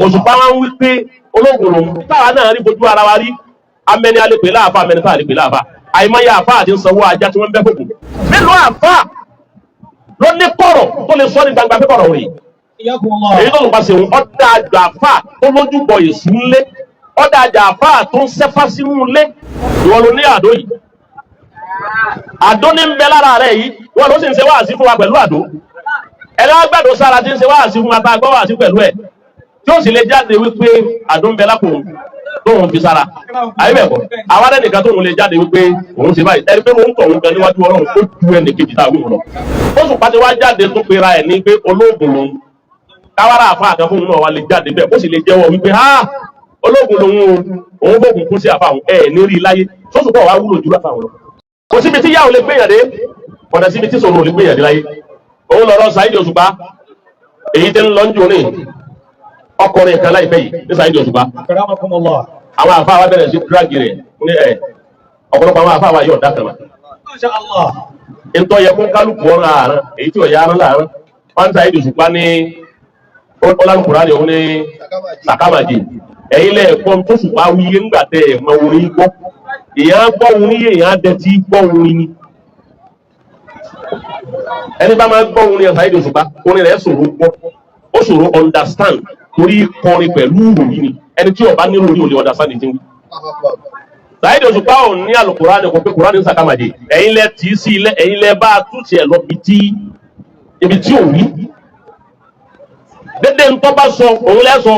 Òṣùpá wa ń wí pé ológun lòun. Táwa náà rí fojú ara wa rí, amẹni alẹ́ pè láàfà, amẹni tá a lè pè láàfà. Àìmọye àfà àti ń sanwó ajá tí wọ́n ń bẹ́ fòkùn. Mélòó àfà ló ní kọ̀rọ̀ tó lè sọ ní gbangba pé kọ̀rọ̀ rèé? Èyí tó ń pa sèwọ̀n, ọ̀dà àjọ àfà tó lójú bọ èṣù ńlé, ọ̀dà àjọ àfà tó ń sẹ́fà sínú ilé. Ìwọ ló ní àdó yìí, àdó ní ń bẹ lára rẹ yìí. Ìwọ ló sì ń ṣe wáàsí fún wa pẹ̀lú àdó. Ẹ̀rọ agbàdo sára tí ń ṣe wáàsí fún wa, tá a gbọ́ wáàsí pẹ̀lú ẹ̀, tí ó sì lè jáde wípé àdó ń bẹ lápò tóun fi sára. Àyè bẹ́ẹ̀ kọ́, àwa lẹ́nìkan tóun lè jáde wípé òun ṣe báyìí, ẹni pé òun tọ̀ òun gan níwájú Ọlọ́run, ó ju ẹnì kejì tá a wí wọn lọ. Ó sùn pàṣẹ wá jáde tó pera ẹ̀ ní pé olóògùn lòun. Káwárà àfa àkàn fóun náà wà lè jáde bẹ́ẹ̀, ó sì lè jẹ́wọ́ wípé ha, olóògùn lòun o, òun fògùn kún sí àfa òun. Ẹ̀ ní rí i láyé sọ́sùn pọ̀ wá wúlò jù láfa òun lọ. Kò síbi tí yáò lè gbéyàn dé, kọ̀dà síbi tí sòrò lè gbéyàn dé láyé. Òun lọ́rọ̀ Saheed Òṣùpá, èyí tí ń lọ ń jò ní ọkùnrin kan láìpẹ́ yìí ní Saheed Òṣùpá. Àwọn àfa wa bẹ̀rẹ̀ sí drag rẹ̀ ní ẹ̀. Ọ̀pọ̀lọpọ̀ àwọn àfa wa yóò dá kan mà ntọ́ yẹ kó kálukú ọ̀rọ̀ àárọ̀, èyí tí ò yá arán láàárọ̀ wọn. Saheed Òṣùpá ní ọlọ́nkùnrin ni òun ní sàkámàjì. Ẹ̀yin lẹ́ẹ̀kọ́ tó ṣùpá wíyé ńgbà tẹ ẹ̀ mọ orin gbọ́. Èèyàn gbọ́ orin yé, èèyàn dẹ tí gbọ́ orin ni. Ẹni bá máa gbọ́ orin Saheed Òṣùpá, orin rẹ̀ ṣòro gbọ́, ó ṣòro understand, torí kọrin pẹ̀lú ìròyìn ni. Ẹni tí ó bá ní ìròyìn ò lè understand ní ti ń wí. Saheed Òṣùpá ò ní Àlùkùránì kò pé Kùránì ń sàkámàjì. Ẹ̀yin lẹ tì í sí ilẹ̀, ẹ̀yin lẹ bá a túnṣe ẹ̀ lọ ibi tí ò wí dédé. Ntọ́ bá sọ òun lẹ́ sọ.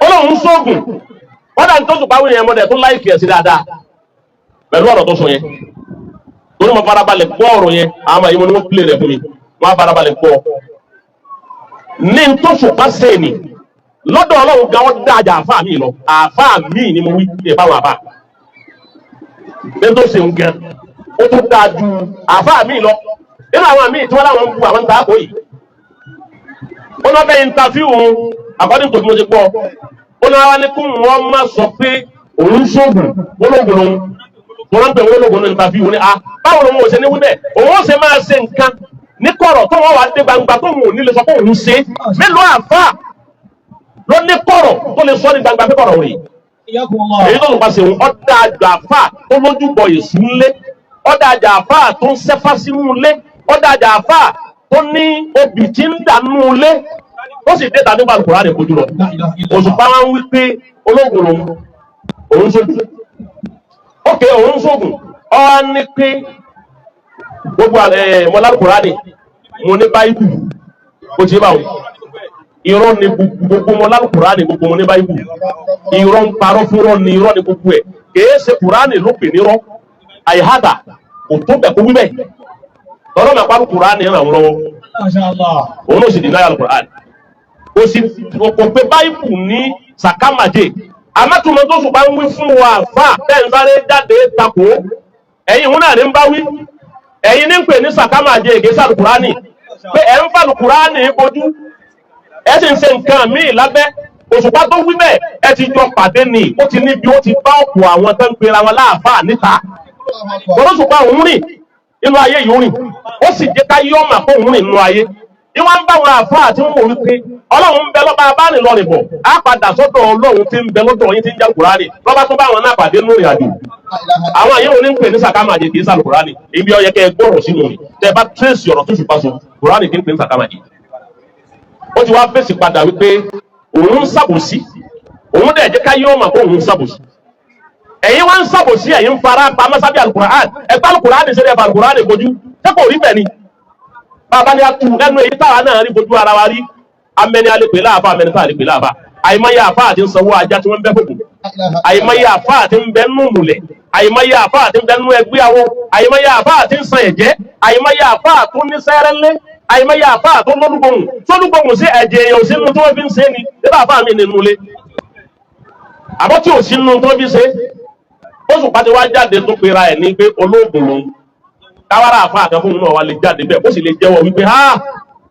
Ọlọ́run sóògùn wọ́n dà ní tó ṣùpá wí yẹn, mọ́dẹ̀ tó like ẹ̀ sí dáadáa pẹ̀lú ọ̀rọ̀ tó sọ yẹn, torí mo farabalẹ̀ gbọ́ ọ̀rọ̀ yẹn. Àwọn àyè mo ní wọ́n pílẹ̀ rẹ̀ fún mi, wọ́n á farabalẹ̀ gbọ́ ní tó ṣùpá sẹ́ẹ̀nì lọ́dọ̀ Ọlọ́run gan. Ọ́ dájà àfáà mi lọ, àfáà mi ni mo wí ní ìbáwọn àfáà ní tó ṣe ń gan, ó tún dáa ju àfáà mi lọ nínú àwọn míì tí wọ́n láwọn ń bu àwọn ń ta àpò yìí. Ó náà fẹ́ interview òun, according to bí mo ṣe gbọ́. Ó náà wá ní kó wọ́n má sọ pé òun ṣoògùn, ológun lòun. Wọ́n ń pè wọ́n ológun ní interview ní a. Báwo lòun ò ṣe ní wí bẹ́ẹ̀? Òun ó ṣe máa ṣe nǹkan ní kọ̀rọ̀ tó wọ́n wà dé gbangba tó òun ò ní lè sọ pé òun ṣe? Mélòó àfáà ló ní kọ̀rọ̀ tó lè sọ ní gbangba pé kọ̀rọ̀ rèé? Èyí tó ń pa sèwọ̀n, ọ̀dà àjọ àfáà tó lójú bọ èṣù ńlé, ọ̀dà àjọ àfáà tó ń sẹ́fá sínú ilé, ọ̀dà àjọ àfáà tó ní obì tí ń dànù ilé, ó sì dé tàbí Kùránì kojú lọ. Òṣùpá wa ń wí pé ológun lòun, òun sóògùn. Ókè, òun sóògùn. Ọ ní pé gbogbo ẹ mọlá Kùránì, mo ní Báíbù, ó ti bá wọn. Irọ́ ni gbogbo mọlá Kùránì, gbogbo mo ní Báíbù. Irọ́ ń parọ́ fúnrọ́ ni, irọ́ ni gbogbo ẹ̀. Kìí ṣe Kùránì ló pè nírọ́. Àyíhádà kò tó bẹ̀ kó wí bẹ́ẹ̀. Tọ́lọ́ máa parọ́, Kùránì ràn wọ́n lọ́wọ́, òun náà sì dì náyà Kùránì. Kò sì kò pé Báíbù ní sàkámàjè. Àmọ́túmọ̀ tó ṣùpá ń wí fún wa, fà bẹ́ẹ̀ ń sáré jáde takò. Ẹ̀yin ìhun náà ní ń bá wí. Ẹ̀yin ní ń pè ní sàkámàjè, èké sàlùkùránì, pé ẹ̀ ń fàlùkùránì bojú, ẹ̀ sì ń ṣe nǹkan míì lábẹ́. Òṣùpá tó wí bẹ́ẹ̀, ẹ ti jọ pàdé ni. Ó ti níbi ó ti bá ọ̀pọ̀ àwọn tó ń pera wọn láàfáà níta. Òṣùpá òun rìn inú ayé yìí, rìn, ó sì jẹ́ ká yọ́ mà kó òun rìn nínú ayé. Ìwọ́n ń bá àwọn àfáà tí wọ́n wò wípé Ọlọ́run ń bẹ lọ́ba abánilọ́rìn bọ̀, á padà sọ́dọ̀ Ọlọ́run tí ń bẹ lọ́dọ̀ yín tí ń jẹ́ Kùránì. Lọ́ba tó bá àwọn náà pàdé nínú ìrìn àjò, àwọn àyẹ̀wò ní ń pè ní sàkámàjẹ, kì í sàlù Kùránì. Ibi ó yẹ kẹ́ ẹ gbọ́rọ̀ sínú ni. Tẹ́ ẹ bá trace ọ̀rọ̀ tó ṣùpá sọ, Kùránì kì í pè ní sàkámàjẹ. Ó ti wá fèsì padà wípé òun ń ṣàbòsí, òun dẹ̀ jẹ́ ká yọ́ ọmọ kó òun ń ṣàbòsí. Ẹ̀yin wá ń ṣàbòsí, ẹ̀yin ń fara pa mọ́sábí alukur'an. Ẹgbẹ́ alukur'an ṣe ẹ̀fà alukur'an kojú, ṣé kò rí bẹ́ẹ̀ ni? Bàbá ni a tu lẹ́nu èyí táwa náà rí fojú ara wa rí, amẹni alẹ́ pè láàfà, amẹni tá a lè pè láàfà. Àìmọye àfà àti ń sanwó ajá tí wọ́n ń bẹ́ fòkùn, àìmọye àfà àti ń bẹ́ nù múlẹ̀, àìmọye àfà àti ń bẹ́ nù ẹgbẹ́ awo, àìmọye àfà àti ń san ẹ̀jẹ̀, àìmọye àfà tó ní sẹ́rẹ́lẹ́, àìmọye àfà tó lólúgbòhùn tó lúgbòhùn sí ẹ̀jẹ̀ èèyàn sínú tí wọ́n fi ń ṣe ni. Nígbà àfà mi nínú ilé àbọ̀ tí ò sínú tí wọ́n fi ṣe. Ó pàtẹ wá jáde tó pera ẹ̀ ní pé olóògùn lòun. Káwárà àfa àkàn fóun náà wà lè jáde bẹ́ẹ̀, ó sì lè jẹ́wọ́ wípé ha,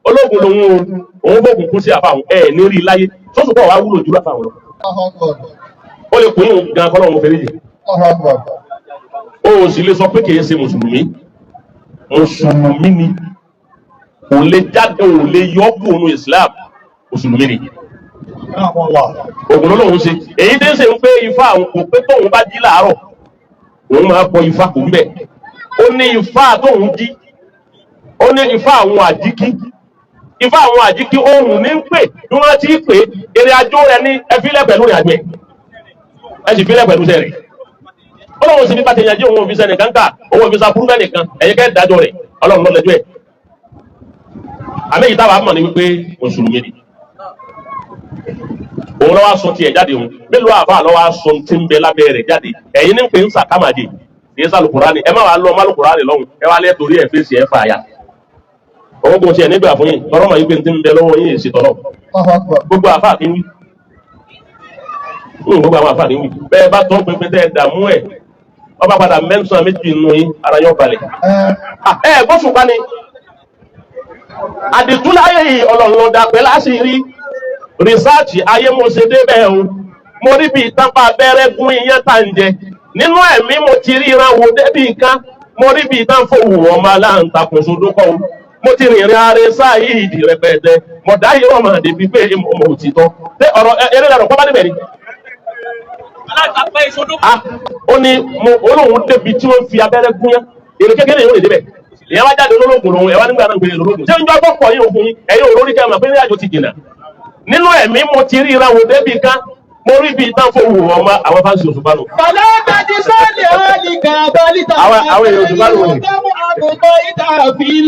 olóògùn lòun o, òun fògùn kún sí àfa òun. Ẹ̀ ní rí i láyé sọ́sùn pọ̀ wá wúlò jù láfa òun lọ. Ó lè kún yín gan kọ́ lọ́wọ́ fẹ́rẹ́ jì. Ó sì lè sọ pé kìí ṣe mùsùlùmí. Mùsùlùmí ni, kò lè jáde, ò lè yọ kó nu Islam. Mùsùlùmí ni. Ògùn ló lòun ṣe. Èyí tí ń ṣe ń pé ifá àwọn kò pé tóun bá jí láàárọ̀ òun máa bọ ifá, kò wí bẹ́ẹ̀. Ó ní ifá tóun jí, ó ní ifá àwọn àjíkí, ifá àwọn àjíkí ohun ní ń pè bí wọ́n ti pè. Ìrìn àjò rẹ̀ ní ẹ fílẹ̀ pẹ̀lú ìrìn àjò ẹ̀, ẹ sì fílẹ̀ pẹ̀lú iṣẹ́ rẹ̀. Ó lóun sì fi bàtẹ̀ yànjú, òun òfin sẹ́nìkan ká òun òfin sa fúrú bẹ́ẹ̀ nìkan. Ẹ̀yin kẹ́ dájọ́ rẹ̀, Ọlọ́run ló lẹ́jọ́ ẹ̀. Àmì yìí táwa mọ̀ ní wípé mùsùlùmí ni òun lọ́wọ́ sọ tiẹ̀ jáde. Òun mélòó àfa lọ́wọ́ sọ tí ń bẹ lábẹ́ rẹ̀ jáde? Ẹ̀yin ní pé ń sàkámàjè kì í sàlùkùránì. Ẹ má wàá lọ málùkùránì lọ́hùn, ẹ wá lẹ́ torí ẹ̀ fèsì ẹ̀ fà ya. Òun kò tiẹ̀ nígbà fún yín tọrọ mọ̀ yín pé tí ń bẹ lọ́wọ́ yín èsì tọ̀rọ̀. Gbogbo àfa kì í wí, gbogbo àwọn àfa kì í wí bẹ́ẹ̀. Bá tọ́ pínpín tẹ́ ẹ dààmú ẹ̀, ọba padà mẹ́sàn-án méjì nù yín, ara yóò balẹ̀. Ẹ gbóṣùpá ni àdìtúláyé yìí, Ọlọ́run ló dá pẹ́ láṣìírí. Research ayé mo ṣe débẹ̀ o, mo rí bí ìtànpá abẹ́rẹ́ gún iyán tá ń jẹ. Nínú ẹ̀mí mo ti ríran wo débi nǹkan, mo rí bí ìtàn fòwò ọmọ aláǹtakùn sódókọ̀ o. Mo ti rìnrìn ààrẹ sáàyè ìdí rẹpẹtẹ, mo dá irọ́ mọ̀ débi pé mo mọ̀ òtítọ́. Ṣé ọ̀rọ̀ eré lẹ́rọ̀ pápá níbẹ̀ ni? Ah, ó ní mo olóhùn débi tí wọ́n fi abẹ́rẹ́ gún yán. Èrè kékeré yóò lè débẹ̀. Ìyẹn wá jáde, olólùkùn lòun ẹ̀ wá nígbà náà gbé olólùkùn. Ṣé ń jọ gbọ́kọ̀ yín òfin yín ẹ̀yin òrórí kẹ́ ẹ̀ mọ̀ pé ní àjò ti jìnnà? Nínú ẹ̀mí mo ti rí ìran wò débi kan, mo rí bí ìtàn fowó ọmọ àwọn fáńsì Òṣùpá nù. فلا تجسد ذلك بل Àwọn èèyàn Òṣùpá nù wọ̀nyí.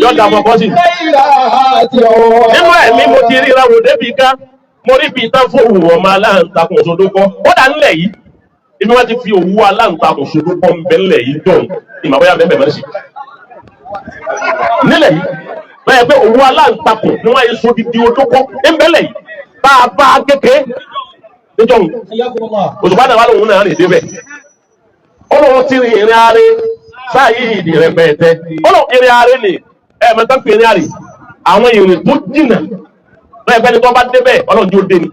Yóò dà fún ọkọ sí. Nínú ẹ̀mí mo ti rí ìran wò débi kan, mo rí bí ìtàn fowó ọmọ aláǹtakùn òṣòdókọ. Ó dà nílẹ̀ yìí, ibi wọn ti fi òwú aláǹtakùn ṣòdókọ ń bẹ nílẹ̀ yìí dùn ìmọ̀ bóyá bẹ́ẹ̀ bẹ́ẹ̀ sí nílẹ̀ yìí bẹ́ẹ̀ pé òwú aláǹtakùn ni wọ́n yẹ so didi odókọ ń bẹ́lẹ̀ yìí bá a bá a kékeré níjọ́ Òṣùpá náà wà lóhùn náà rìn débẹ̀. Ọlọ́run ti rìn ìrìn àárẹ̀ sáàyè ìdì rẹpẹtẹ. Ọlọ́run ìrìn àárẹ̀ ni ẹ̀ẹ̀mẹ́ta pé ìrìn àárẹ̀, àwọn ìrìn tó jìnà lọ́yẹ̀ pẹ́ni tó bá débẹ̀, Ọlọ́run yóò dé ni.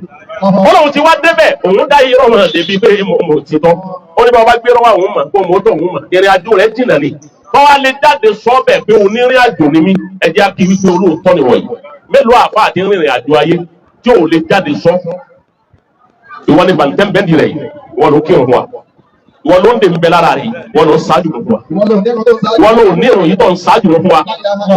Ọlọ́run ti wá débẹ̀, òun dá irọ́ mọ̀ débi pé mo ti tọ́. Ó ní bá wá gbé rọ́wọ́ òun mọ̀ kó mo tó òun mọ̀ ìrìn àjò rẹ̀ jìnà ni. Wọ́n wá lè jáde sọ bẹ̀ pé onírìn àjò ni mí. Ẹ jẹ́ kí wípé olóòótọ́ ni wọ̀nyí. Mélòó àfa àti rìnrìn àjò ayé tí ò lè jáde sọ? Ìwọ ni bàǹtẹ́ǹbẹ́ǹdì rẹ̀ yìí, ìwọ ló kírun fún wa, ìwọ ló ń dè ń bẹ lára rẹ̀, ìwọ ló ń ṣáájú fún wa, ìwọ ló ní ìròyìn tó ń ṣáájú fún wa,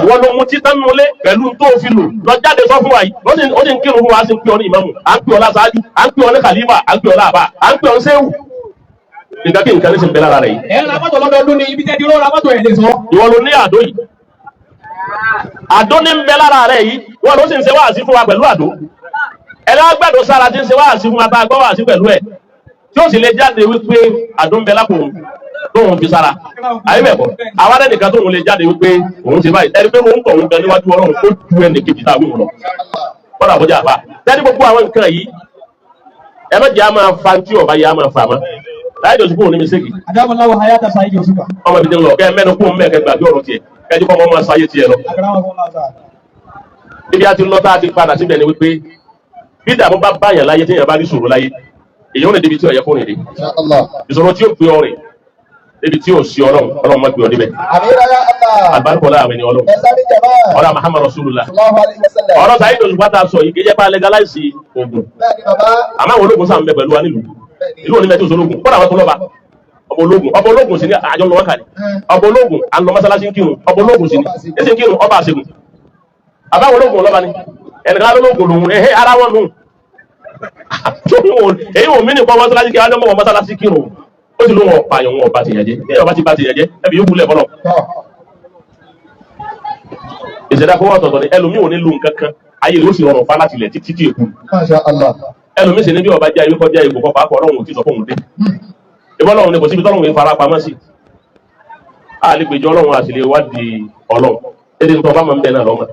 ìwọ ló mú títán nulẹ̀ pẹ̀lú tó fi lò lọ jáde sọ fún wa yìí. Ó sì ń kírun fún wa, á sì ń pè ọ́ ní ìmáàmù, à ń pè ọ́ láṣáájú, à ń pè ọ́ ní kàlífà, à ń pè ọ́ láàbà, à ń pè ọ́ ní sẹ́wù. Nǹkan kí nǹkan ní sì ń bẹ lára rẹ̀ yìí. Ẹ ra mọ́tò lọ́dọọdún ni, ibi tẹ́ ti rọ́ ra mọ́tò ẹ̀ lè sọ. Ìwọ ló ní àdó yìí, àdó ní ń bẹ lára rẹ̀ yìí, ìwọ ló sì ń ṣe wáàsí fún wa pẹ̀lú àdó. Ẹ̀rọ agbàdo sára ti ń ṣe wáàsí fún wa tá a gbọ́ wáàsí pẹ̀lú ẹ̀, tí ó sì lè jáde wípé àdó ń bẹ lápò òun tóun fi sára. Àyè bẹ̀ kọ́, àwa rẹ̀ nìkan tóun lè jáde wípé òun ṣe báyìí, ẹni pé òun tọ̀ òun gan níwájú Ọlọ́run, ó ju ẹnì kejì tá a wíwò lọ kọ́dà bọ́jà àbá tẹ́lẹ̀. Gbogbo àwọn nǹkan yìí, ẹ má jẹ́ àmà fa tí ọba yẹ àmà fa mọ́ láyé jọ̀sùn kúrò ní mistake. Adamallahu hayata Saheed Osupa. Ọmọ ibi tí ń lọ kẹ́ ẹ mẹ́nu kúrò mẹ́ẹ̀kẹ́ gbàgbé ọ̀rọ̀ tiẹ̀, kẹ́jú kọ́ ọmọ ọmọ sáyé tiẹ̀ lọ. Ibi a ti lọ tá a ti padà síbẹ̀ ni wípé bí ìdààmú bá báyàn láyé, téèyàn bá rí ìṣòro láyé, èyàn ò lè débi tí ó yẹ kó rìn dé. Ìṣòro tí ó gbé ọ rìn débi tí ò sí Ọlọ́run, Ọlọ́run má gbé ọ débẹ̀. Àbárúkọ láàrin ni Ọlọ́run ọ̀rọ̀ Muhammad Rasulullah, ọ̀rọ̀ Saheed Òṣùpá tá a sọ yìí, kì í jẹ́ pé a legalize oògùn, àmọ́ àwọn ológun sáà ń bẹ pẹ̀lú wa nílùú ìlú òní mẹ́tí òṣòlógún. Kọ́dà àwọn tó lọ́ba ọba ológun, ọba ológun sì ni àjọ lọ́wọ́ kàní ọba ológun, à ń lọ mọ́sálásí ń kírun, ọba ológun sì ni èsì ń kírun ọba àṣegùn. Àbáwọn ológun lọ́ba ni ẹnìkan lólógun lòun ẹ̀hẹ́ ara wọn nù. Èyí ò mí nìkan mọ́sálásí kí wọ́n mọ́ mọ́sálásí kírun, ó sì lóun ọ̀pá àyàn wọn ọba tìyàn jẹ́ ní ọba ti bá tìyàn jẹ́ ẹbí yóò kúlẹ̀ fọlọ́. Ìṣẹ̀dá fọwọ́ ọ̀tọ̀ọ̀tọ̀ ni. Ẹlòmíì ò ní lu nǹkan kan, ayé rẹ̀ ó sì rọrùn fá láti ilẹ̀ títí tí èkú. Ẹlòmíì sì ní bí ọba jẹ́ ayé kọjá ìbò kọ́ pàápàá, Ọlọ́run ò tí sọ fóun dé ìbọn. Ọlọ́run ni kò síbi tọ́lọ́run yìí fara pamọ́ sí. A lè gbèjọ Ọlọ́run, a sì lè wádìí Ọlọ́run. Èdè nípa ọba máa ń bẹ náà lọ́mọ.